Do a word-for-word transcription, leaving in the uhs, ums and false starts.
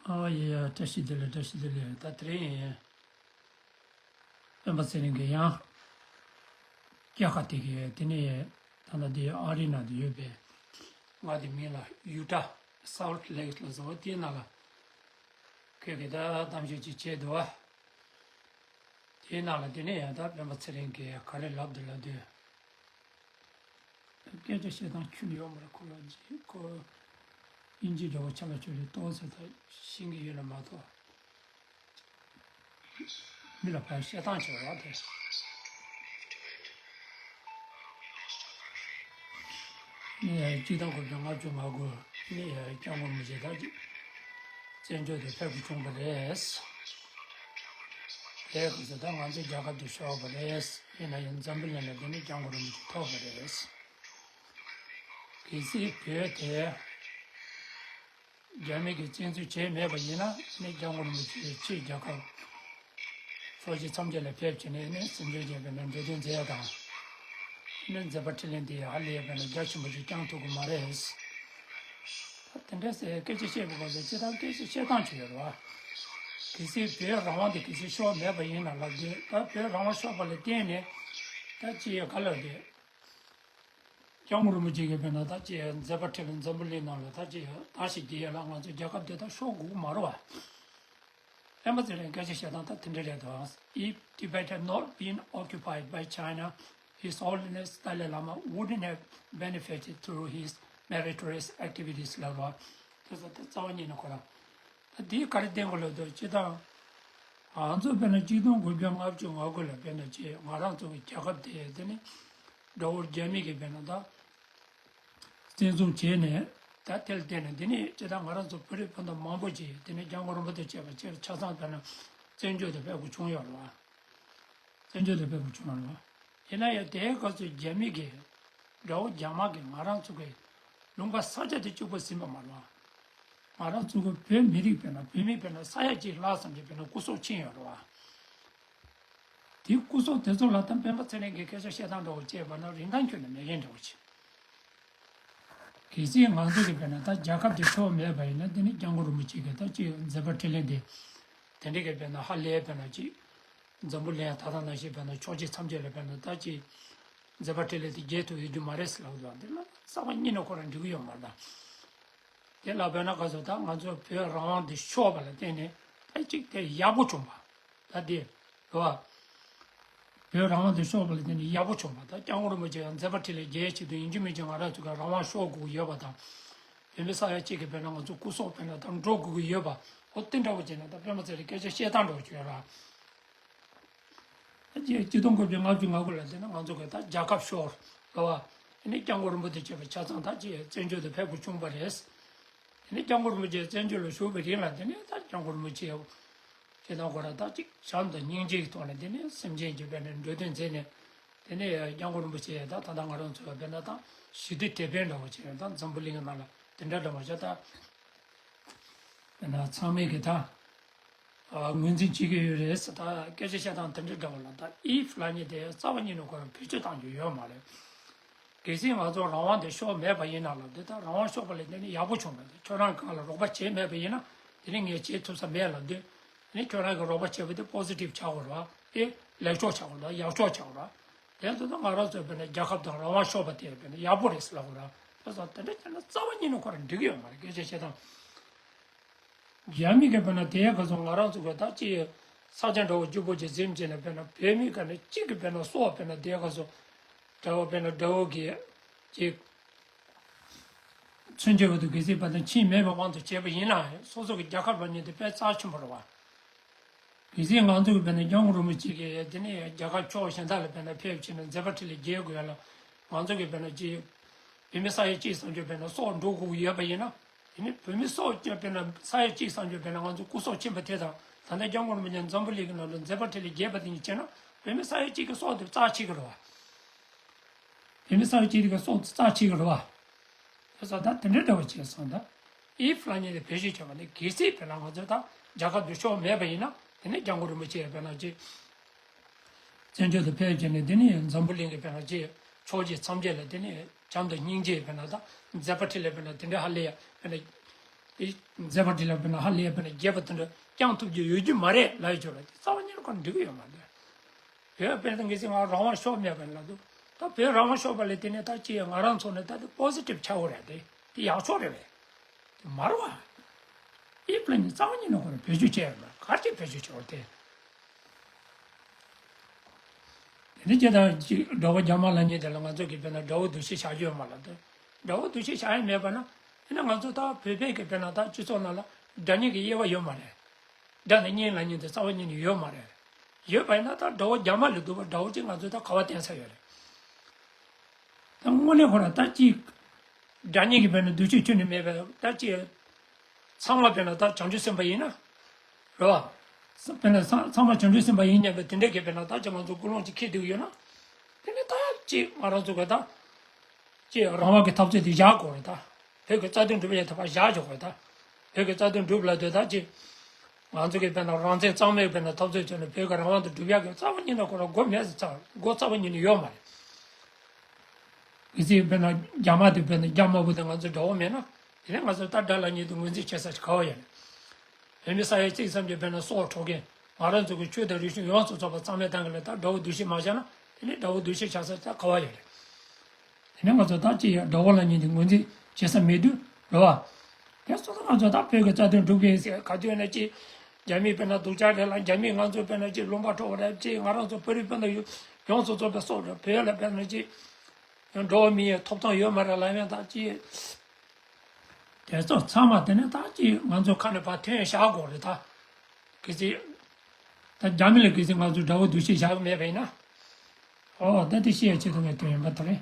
ཨ་ཡེ་ཡ། བཀྲ་ཤིས་བདེ་ལེགས། བཀྲ་ཤིས་བདེ་ལེགས། ད་དེ་རིང་སྤེན་པ་ཚེ་རིང་གིས་ཡང་སྐྱ་ཁ་དེ་གི་དེ་ནས་ད་ལྟ་འདི་ཨ་རི་ན་དུ་ཡོད་པའི་མངའ་སྡེ་མིང་ལ་ཡུ་ཊ། སཱལ་ཊི་ལེག་ལ་ཟེར་བ་དེའི་ནང་ལ་ཁོས་གི་ད་གཏམ་བཤད་ཅིག་བྱས་འདུག་བ། དེའི་ནང་ལ་དེ་ནས་ཡང་ད་སྤེན་པ་ཚེ་རིང་གིས་ག་རེ་ལབ་འདུག་ལབ་དུས། སྐད་ཆ་བཤད་སྟངས་ཁྱོན་ནས་ཡོད་མ་རེད། ཁོ་རང་གིས་ཁོ་དབྱིན་ཇི་འདྲ་བོ་ཆ་ལ་ཆོད་རེད། ཏོག་ཙམ་ད་ཤེས་ཀྱི་ཡོད་ན་མ་གཏོགས། མི་ལ་ཕར་བཤད་སྟངས་བྱེད་རོགས་དེ། ནི་གཅིག་དང་དགུ་བརྒྱ་ལྔ་བཅུ་ང་དགུ་ནི་སྐྱབས་མགོན་རིན་པོ་ཆེ་ད་བཙན་བྱོལ་དུ་ཕེབས་དགོས་བྱུང་བ་རེད། དེའི་སྐབས་སུ་ད་ང་ཚོ་རྒྱལ་ཁབ་དེ་ཤོར་བ་རེད། ཡིན་ན་ཡང་འཛམ་བུ་གླིང་ལ་དེ་ནི་སྐྱབས་མགོན་རིན་པོ་ཆེ་ཐོབ་པ་རེད། གལ་སྲིད་བོད་དེ་རྒྱ་མི་གིས་བཙན་འཛུལ་བྱས་མེད་པ་ཡིན་ན་ནི་སྐྱབས་མགོན་རིན་པོ་ཆེ་ཕྱིར་རྒྱལ་ཁབ་ཕྱོགས་བཞི་མཚམས་བརྒྱད་ལ་ཕེབས་བྱས་ནས་ནི་སེམས་ཅན་གྱི་དཔེར་ན་འགྲོ་དོན་མཛད་ཡ་དང་། ནི་མཛད་པ་འཕྲིན་ལས་འདི་ཧ་ལས་དཔེར་ན་རྒྱ་ཆེན་པོ་ཞིག་བསྐྱངས་ཐུབ་ཀྱི་མ་རེད། ད་དེ་འདྲ་ཟེར་སྐད་ཆ་བཤད་པའི་སྐབས་སུ་སྤྱིར་བཏང་སྐད་ཆ་བཤད་སྟངས་ཅིག་ཡོད་རེད་བ། གལ་སྲིད་བོད་རང་དབང་དེ་གལ་སྲིད་ཤོར་མེད་པ་ཡིན་ན་ལབ་དུས། ད་བོད་རང་དབང་ཤོར་བ་ལ་བརྟེན་ནས་ད་ཅི་ཡོད་ག་ལབ་དུས། སྐྱབས་མགོན་རིན་པོ་ཆེ་གིས་དཔེར་ན་ད་ཅི་མཛད་པ་འཕྲིན་ལས་འཛམ་བུ་གླིང་ནང་ལ་ད་ཅི་ད་ཞིག་རྒྱལ་ཡ་ལ་ང་ཚོ་རྒྱལ་ཁབ་དེ་ད་ཤོར་དགོས་ཀྱི་མ་རེད་བ། སྤེན་པ་ཚེ་རིང་སྐད་ཆ་བཤད་སྟངས་ད་དེ་འདྲ་རེད་འདུག If Tibet had not been occupied by China, His Holiness Dalai Lama wouldn't have benefited through his meritorious activities ལབ་རོགས། དེ་ཚོ་ད་རྩ་བ་ཉིད་ནས་ཁོ་རང་ད་འདིའི་ག་རེ་བསྟན་དགོས་ལབ་དུས། སྤྱིར་བཏང་ང་ཚོ་དཔེར་ན་གཅིག་སྟོང་དགུ་བརྒྱ་ལྔ་བཅུ་ང་དགུ་ལ་དཔེར་ན་ཅིག་ང་རང་ཚོ་གི་རྒྱལ་ཁབ་དེ་དེ་ནི་དགྲ་བོ་རྒྱ་མི་གིས་དཔེར་ན་ད་བཙན་བཟུང་བྱས་ནས། ད་དེ་ལ་བརྟེན་ནས་འདི་ནི་སྤྱིར་བཏང་ང་རང་ཚོ་བོད་རིགས་སྤུན་ཟླ་མང་པོ་ཅིག་དེ་ནི་སྐྱབས་མགོན་རིན་པོ་ཆེ་བཅས་པ་ཆེར་ཆ་ཚང་དཔེར་ན་བཙན་བྱོལ་དུ་ཕེབས་དགོས་བྱུང་ཡོད་རེད་བ། བཙན་བྱོལ་དུ་ཕེབས་དགོས་བྱུང་ཡོད་རེད་བ། ཡིན་ན་ཡང་དེའི་སྐབས་སུ་རྒྱ་མི་གིས་དགྲ་བོ་རྒྱ་དམར་གྱིས་ང་རང་ཚོ་གི་ལུང་པ་ས་ཆ་དེ་གཅིག་པོ་ཟིན་པ་མ་རེད་བ། ང་རང་ཚོ་གི་བོད་མི་རིགས་དཔེར་ན་བོད་མི་དཔེར་ན་ས་ཡ་གཅིག་ལྷག་ཙམ་གྱི་དཔེར་ན་སྐུ་སྲོག་ཕྱིན་ཡོད་རེད་བ། དེའི་སྐུ་སྲོག་དེ་ཚོ་ལ་ད་སྤེན་པ་ཚེ་རིང་གིས་སྐད་ཆ་བཤད་སྟངས་འདྲ་བོ་བྱས་པ་ན་རིན་ཐང་ཁྱོན་ནས་མེད་མཁན་འདྲ་བོ་ཅིག་གལ་སྲིད་ང་ཚོ་གི་དཔེར་ན་ད་རྒྱལ་ཁབ་དེ་ཤོར་མེད་པ་ཡིན་ན། དེ་ནི་སྐྱབས་མགོན་རིན་པོ་ཆེ་གིས་ད་ཅིག་མཛད་པ་འཕྲིན་ལས་དེ་དེ་འདྲ་གི་དཔེར་ན་ཧ་ལས་དཔེར་ན་ཅིག་འཛམ་བུ་གླིང་ད་ལྟ་ནང་བཞིན་དཔེར་ན་ཕྱོགས་བཞི་མཚམས་བརྒྱད་ལ་དཔེར་ན་ད་ཅིག་མཛད་པ་འཕྲིན་ལས་དེ་རྒྱས་ཐུབ་ཡོད་རྒྱུ་མ་རེད་ཟེར་ལབ་འདུག་དེ་ལ་རྩ་བ་ཉིད་ནས་ཁོ་རང་འགྲིག་གི་ཡོད་མ་རེད་ད། དེ་ལ་དཔེར་ན་ག་ཚོད་ད་ང་ཚོ་བོད་རང་དབང་དེ་ཤོར་བ་ལ་བརྟེན་ནས་ད་ཅིག་དེ་ཡག་པོ་བྱུང་བ། ད་དེ་རེད་བ། བོད་རང་དབང་དེ་ཤོར་བ་ལ་བརྟེན་ནས་ཡག་པོ་བྱུང་བ། ད་སྐྱབས་མགོན་རིན་པོ་ཆེ་ཡང་མཛད་པ་འཕྲིན་ལས་རྒྱས་ཆེད་དུ་ཡིན་གཅིག་མིན་གཅིག་ང་རང་ཚོ་གི་རང་དབང་ཤོར་དགོས་ཀྱི་ཡོད་པ་དང་། བོད་མི་ས་ཡ་གཅིག་གི་དཔེར་ན་ང་ཚོ་སྐུ་སྲོག་དཔེར་ན་ད་འགྲོ་དགོས་ཀྱི་ཡོད་པ། འོ་དེ་འདྲ་བོ་བྱས་ན་ད་སྤེན་པ་ཚེ་རིང་སྐད་ཆ་བཤད་སྟངས་འདྲ་བོ་ཅིག་ཡོད་ར། ད་ཅི་སྤྱི་སྟོང་དགུ་བརྒྱ་ལྔ་བཅུ་ང་དགུ་ལ་བལྟས་ན་ང་ཚོ་གི་ད་རྒྱལ་ཁབ་ཤོར་རེད་བ། ཨ་ནི་སྐྱབས་མགོན་རིན་པོ་ཆེ་བཅས་པ་ཆ་ཚང་ད་ཅི་བཙན་བྱོལ་དུ་ཕེབས་དགོས་བྱུང་བ་རེད། དེ་ནས་སྐྱབས་མགོན་རིན་པོ་ཆེ་བཙན་བྱོལ་ལ་བཞུགས་པའི་རིང་ལ་དེ་ནས་ད་སྐྱབས་མགོན་རིན་པོ་ཆེ་ཁྱེད་རང་ཁོ་རང་ད་ཅིག་བྱམས་དང་སྙིང་རྗེའི་ཐོག་ནས་དེ་ནས་སེམས་ཅན་གྱི་དཔེར་ན་འགྲོ་དོན་མཛད་ནས། དེ་ནས་སྐྱབས་མགོན་རིན་པོ་ཆེ་ད་ད་ལྟ་ང་རང་ཚོ་དཔེར་ན་ད་ཞི་བདེ་དེད་དཔོན་འདྲ་བོ་བྱས་ད་འཛམ་བུ་གླིང་ནང་ལ་དེ་འདྲ་འདྲ་བོ་བྱས་ད། དཔེར་ན་ཚང་མས་ཀྱི་ད་ངོས་འཛིན་བྱེད་ཀྱི་ཡོད་རེད་ཟེར། ད་སྐད་ཆ་བཤད་སྟངས་དེ་འདྲ་འདྲ་བོ་ལ་ད་if ལབ་མཁན་དེ་རྩ་བ་ཉིད་ནས་ཁོ་རང་བེད་སྤྱོད་གཏང་རྒྱུ་ཡོད་མ་རེད། གལ་སྲིད་ང་ཚོ་རང་དབང་དེ་ཤོར་མེད་པ་ཡིན་ན་ལབ་དུས། ད་རང་དབང་ཤོར་བ་ལས་དེ་ནི་ཡག་པོ་བྱུང་བ་རེད། ཁྱོད་རང་གང་ལ་རོགས་པ་བྱས་མེད་པ་ཡིན་ན་དེ་ནི་ངས་བྱེད་ཐུབ་ས་མེད་ལབ་དུས། དེ་ནི་ཁྱོད་རང་གིས་རོགས་པ་བྱས་པ་དེ་པོ་སི་ཊིབ་ཆགས་དགོས་རེད་བ། དེ་ལེགས་ཕྱོགས་ཆགས་དགོས་རེད་བ། ཡག་ཕྱོགས་ཆགས་དགོས་རེད་བ། དེ་ཚོ་ད་ང་རང་ཚོའི་དཔེར་ན་རྒྱལ་ཁབ་དང་རང་དབང་ཤོར་བ་དེ་དཔེར་ན་ཡག་པོ་རེད་ཟེར་ལབ་དགོས་རེད་བ། དེ་ཚོ་དེ་འདྲ་བྱས་ན་རྩ་བ་ཉིད་ནས་ཁོ་རང་འགྲིག་གི་ཡོད་མ་རེད། སྐད་ཆ་བཤད་སྟངས། རྒྱ་མི་གིས་དཔེར་ན་དེའི་སྐབས་སུ་ང་རང་ཚོ་གི་ད་ཅི་ས་ཆ་འདྲ་བོ་སྐྱིད་པོ་ཅིག་ཟིན་བྱས་ནས་དཔེར་ན་བོད་མི་ག་ནས་གཅིག་གི་དཔེར་ན་སྲོག་དཔེར་ན་དེའི་སྐབས་སུ་དགྲ་བོ་དཔེར་ན་དགྲ་བོ་གིས་ཅིག་མཚོན་ཆ་བར་དུ་གལ་སྲིད་དཔེར་ན་ཕྱིན་མེད་པའི་དབང་དུ་བྱས་པ་ཡིན་ན་ཡང་སོ་སོ་གི་རྒྱལ་ཁབ་ལ་ཉེ་དུ་དཔེ་རྩ་ཆེན་པོ་རེད་བ། གལ་སྲིད་ང་ཚོ་གི་དཔེར་ན་སྐྱབས་མགོན་རིན་པོ་ཆེ་གིས་དེ་ནས་རྒྱལ་ཁབ་ཕྱོགས་གཞན་དག་ལ་དཔེར་ན་ཕེབས་བྱས་ནས་མཛད་པ་འཕྲིན་ལས་རྒྱས་དགོས་ཡ་ལ་ང་ཚོ་གི་དཔེར་ན་ཅི་བོད་མི་ས་ཡ་གཅིག་བཟང་སྤྱོད་དཔེར་ན་སྲོག་འགྲོ་དགོས་ཀྱི་ཡོད་པ་ཡིན་ན། དེ་ནི་བོད་མི་སྲོག་སྐྱོན་དཔེར་ན་ས་ཡ་གཅིག་བཟང་སྤྱོད་དཔེར་ན་ང་ཚོ་སྐུ་སྲོག་ཕྱིན་པ་དེ་དང་ད་ལྟ་སྐྱབས་མགོན་རིན་པོ་ཆེ་འཛམ་བུ་གླིང་གི་ནང་ལ་མཛད་པ་འཕྲིན་ལས་རྒྱས་པ་དེ་གཉིས་བྱས་ན་བོད་མི་ས་ཡ་གཅིག་གི་སྲོག་དེ་རྩ་ཆེ་གི་རེད་བ། བོད་མི་ས་ཡ་གཅིག་གི་སྲོག་དེ་རྩ་ཆེ་གི་རེད་བ། དེ་ཚོ་ད་དེ་འདྲ་འདྲ་བ་བྱས་སོང་ད། ཨིཕ་ལབ་མཁན་དེ་བེད་སྤྱོད་བྱས་པ་ནི་གལ་སྲིད་དཔེར་ན་ང་ཚོ་ད་རྒྱལ་ཁབ་དེ་ཤོར་མེད་པ་ཡིན་ན་དེ་ནི་སྐྱབས་མགོན་རིན་པོ་ཆེ་དཔེར་ན་ཅི། བཙན་བྱོལ་དུ་ཕེབས་བྱས་ནས་དེ་ནི་འཛམ་བུ་གླིང་གི་དཔེར་ན་ཅི་ཕྱོགས་བཞི་མཚམས་བརྒྱད་ལ་དེ་ནི་བྱམས་དང་སྙིང་རྗེ་དཔེར་ན་དང་མཛད་པ་འཕྲིན་ལས་དཔེར་ན་དེ་འདྲ་ཧ་ལས་ཡ་དཔེར་ན་ དེ་མཛད་པ་འདི་ལ་དཔེར་ན་ཧ་ལས་པ་ན་རྒྱས་པ་དེ་འདྲ་བསྐྱང་ཐུབ་རྒྱུ་ཡོད་རྒྱུ་མ་རེད་ལབ་ཡོད་ཆོག་ལ། དེ་རྩ་བ་ཉིད་ནས་ཁོ་འགྲིག་གི་ཡོད་མ་རེད། བོད་དཔེར་ན་གལ་སྲིད་ང་རང་དབང་ཤོར་མེད་པ་ལ་དུ། ད་བོད་རང་དབང་ཤོར་བ་ལས་དེ་ནས་ད་ཅི་ང་རང་ཚོ་ནས་ད་དེ་པོ་སི་ཊིབ་ཆགས་ཡོད་རེད། དེ་དེ་ཡག་ཕྱོགས་རེད་པས། དེ་མ་རེད་པ། ཨི་པི་ལ་ནི་རྩ་བ་ཉིད་ནས་ཁོ་རང་བེད་སྤྱོད་བྱས་ཡོད་མ་རེད། ག་རེ་བེད་སྤྱོད་བྱས་ཡོད་དེ། དེ་ནས་ཁྱེད་དང་ཅིག་དགྲ་བོ་རྒྱ་དམར་ལབ་མཁན་དེ་ལ་ང་ཚོ་གིས་དཔེར་ན་དགྲ་བོ་འདུ་ཤེས་བཞག་རྒྱུ་ཡོད་མ་རེད་དེ། དགྲ་བོ་འདུ་ཤེས་བཞག་ཡ་མེད་པ་ན། དེ་ནས་ང་ཚོ་ད་བོད་པའི་གི་དཔེར་ན་ད་སྤྱི་ཚོགས་ནང་ལ་དགྲ་གཉེན་གྱི་དབྱེ་བ་ཡོད་མ་རེད། དགྲ་ནས་གཉེན་ལབ་མཁན་དེ་རྩ་བ་ཉིད་ནས་ཡོད་མ་རེད། ཡོད་པ་ཡིན་ན་ད་དགྲ་བོ་རྒྱ་དམར་ལས་སྡུག་པ་དགྲ་བོ་ཅིག་ང་ཚོས་ད་ག་པར་བསྟེན་ས་ཡོད་རེད། ད་དངོས་གནས་ཁོ་རང་ད་ཅིག་དགྲ་གཉེན་གྱི་དཔེར་ན་འདུ་ཤེས་ཁྱོན་ནས་མེད་པའི་ད་ཅིག་ཚང་མ་དཔེར་ན་ད་བྱང་ཆུབ་སེམས་དཔའ་ཡིན་ན། རེད་པ། དཔེར་ན་ཚང་ཚང་མ་བྱང་ཆུབ་སེམས་དཔའ་ཡིན་སྙམ་པའི་དེ་འདྲའི་གི་དཔེར་ན་ད་ཅིག་ང་ཚོ་ཀུན་སློང་ཅིག་འཁྱེར་བསྡད་ཀྱི་ཡོད་ན། དེ་ནས་ད་ཅིག་ང་རང་ཚོ་གི་ད། ཅེས་རང་དབང་གི་འཐབ་རྩོད་དེ་བཞག་དགོས་རེད་ད། བོད་ཀྱི་རྩ་དོན་སྒྲུབ་ཡའི་ཐོག་བཞག་ཆོག་གི་རེད་ད། བོད་ཀྱི་རྩ་དོན་སྒྲུབ་ལ་དེ་ད་ཅེས། ང་ཚོ་གི་དཔེར་ན་རང་བཙན་གཙང་མའི་དཔེར་ན་འཐབ་རྩོད་བྱས་ནས་བོད་ཀྱི་རང་དབང་དེ་སྒྲུབ་ཡག་གི་རྩ་བ་ཉིད་ནས་ཁོ་རང་སྒོ་མེད་ཟེར་ཚར། སྒོ་རྩ་བ་ཉིད་ནས་ཡོད་མ་རེད། གལ་སྲིད་དཔེར་ན་རྒྱ་དམར་དེ་དཔེར་ན་རྒྱ་དམར་པོ་དེ་ང་ཚོའི་དགྲ་བོ་མེད་ན། དེ་ནས་ང་ཚོ་ད་དགྲ་ལབ་མཁན་དེ་ངོས་འཛིན་བྱེད་ས་ཞིག་ག་པར་ཡོད་རེད། བོད་མི་ས་ཡ་གཅིག་ཙམ་གྱི་དཔེར་ན་སྲོག་འཕྲོག་མཁན། ང་རང་ཚོ་གི་ཆོས་དང་རིག་གཞུང་ཡོངས་སུ་རྫོགས་པ་གཙང་མའི་སྟེང་གི་ལ་ད་དགྲ་བོ་འདུ་ཤེས་མ་བཞག་ན། དེ་ནས་དགྲ་བོ་འདུ་ཤེས་བཞག་ས་ད་ག་པར་ཡོད་རེད། དེ་ནས་ང་ཚོ་ད་ཅི་ཡང་དགྲ་བོ་ལབ་མཁན་དེ་ངོས་འཛིན་བྱེད་ས་མེད་དུས་རེད་པ། དེ་སོ་སོ་ང་ཚོ་ད་བོད་ཀྱི་རྩ་དོན་སྒྲུབ་མཁན་ཟེར་ག་དུས་ན་ཅི། རྒྱ་མིས་དཔེར་ན་སྡུག་ཅག་རེད་ལ། རྒྱ་མིས་ང་ཚོ་དཔེར་ན་ཅི་ལུང་པ་འཕྲོག་པ་རེད། ཅི་ང་རང་ཚོ་བོད་རིགས་དཔེར་ན་ཡོ་ཡོངས་སུ་རྫོགས་པའི་སྲོག་རེད། བོད་ལ་དཔེར་ན་ཅི་ཡང་འགྲོ་བ་མི་ཡི་ཐོབ་ཐང་ཡོད་མ་རེད་ལབ་ཡང་ད་ཅི། དེ་ཚོ་ཚང་མ་དེ་ནས་ད་ཅི་ང་ཚོ་ཁ་ནས་ཕར་ཐོན་བཞག་དགོས་རེད་ད། གལ་སྲིད། ད་རྒྱ་མི་ལ་གལ་སྲིད་ང་ཚོ་དགྲ་བོ་འདུ་ཤེས་བཞག་གི་མེད་པ་ཡིན་ན། ཨོ་ད་དེ་བཤད་ཡ་ཆེད་དུ་ངས་ཐོན་ཡིན་པ་དེ་རེད།